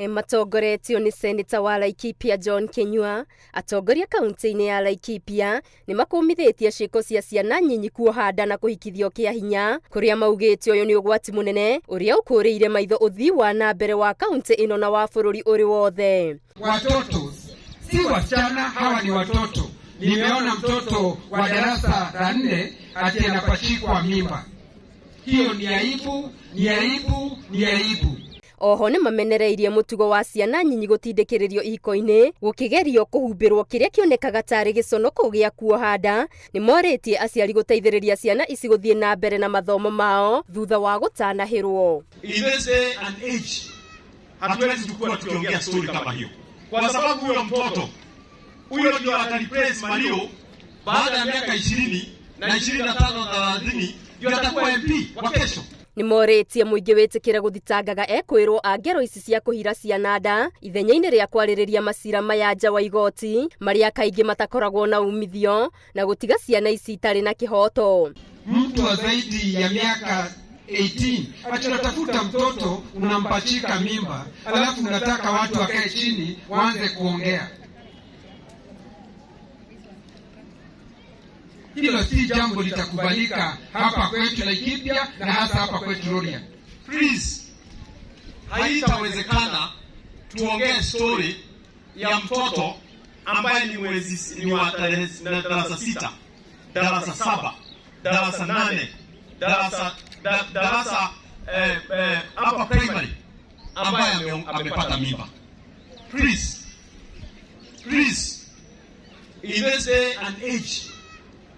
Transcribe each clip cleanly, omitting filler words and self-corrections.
Matongoretio nĩ Seneta wa Laikipia John Kinyua, atongoria kaunti-inĩ ya Laikipia nĩ makũmithĩtie ciĩko cia ciana nyinyi kuoha nda na kũhikithio kĩa hinya, kũrĩa maugĩte ũyũ nĩ ũgwati mũnene ũrĩa ũkũrĩire maitho ũthii wa na mbere wa kaunti ĩno na wa bũrũri ũrĩ wothe. Watoto si wasichana, hawa ni watoto. Nimeona mtoto wa darasa la nne ati anapachikwa mimba. Hiyo ni aibu, ni aibu, ni aibu. Oho nĩ mamenereirie mũtugo wa ciana nyinyi gũtindĩkĩrĩrio ihiko-inĩ gũkĩgerio kũhumbĩrwo kĩrĩa kĩonekaga tarĩ gĩconoko gĩa kuoha nda. Nĩ morĩtie aciari gũteithĩrĩria ciana ici gũthiĩ na mbere na mathomo mao thutha wa gũtanahĩrwo. In this day and age, hatuwezi tukua tukiongea story kama hiyo, kwa sababu huyo mtoto huyo ndio atareplace Mario baada ya miaka 20 na 25 na 30, ndio atakuwa MP wa kesho. Nĩ morĩtie mũingĩ wĩtĩkĩre gũthitangaga ekwĩrwo a ngero ici cia kũhira ciana nda ithenya-inĩ rĩa kwarĩrĩria macira maya nja wa igoti marĩa kaingĩ matakoragwo na umithio na gũtiga ciana ici itarĩ na kĩhoto. Mtu wa zaidi ya miaka 18 ati unatafuta mtoto unampachika mimba, alafu unataka watu wakae chini waanze kuongea. Hilo si jambo litakubalika hapa kwetu Laikipia na hasa hapa kwetu Rorya. Please, haitawezekana tuongee story ya mtoto ambaye ni mwezi ni wa tarehe darasa 6, darasa 7, darasa 8, darasa darasa upper primary ambaye amepata mimba. Please, please, in this day and age,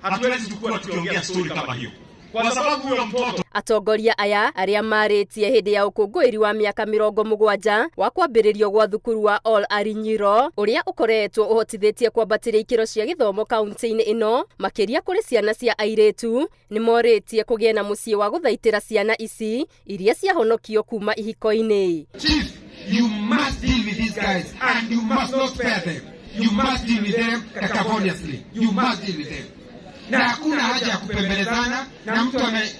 hatuwezi tukua tukiongea story kama hiyo, kwa sababu huyo mtoto. Atongoria aya arĩa marĩtie hĩndĩ ya ũkũngũĩri wa mĩaka 70 wa kwambĩrĩrio gwa thukuru wa Ol Arinyiro ũrĩa ũkoretwo ũhotithĩtie kwambatĩria ikĩro cia gĩthomo kaunti-inĩ ĩno makĩria kũrĩ ciana cia airĩtu, nĩ morĩtie kũgĩe na mũciĩ wa gũthaitĩra ciana ici iria ciahonokio kuma ihiko-inĩ. Chief, you must deal with these guys and you must not spare them. You must deal with them cacophoniously. You must deal with them. Na hakuna haja ya kupembelezana na mtu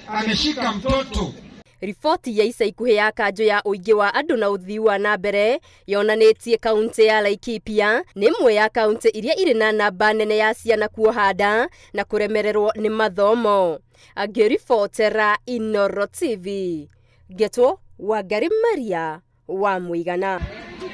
ameshika mtoto. Riboti ya ica ikuhĩ ya kanjũ ya ũingĩ wa andũ na ũthii wa na mbere yonanĩtie kaunti ya Laikipia nĩ ĩmwe ya kaunti iria irĩ na namba nene ya ciana kuoha nda na kũremererwo nĩ mathomo. Ngĩribotera Inooro TV, ngetwo Wangari Maria wa Mũigana.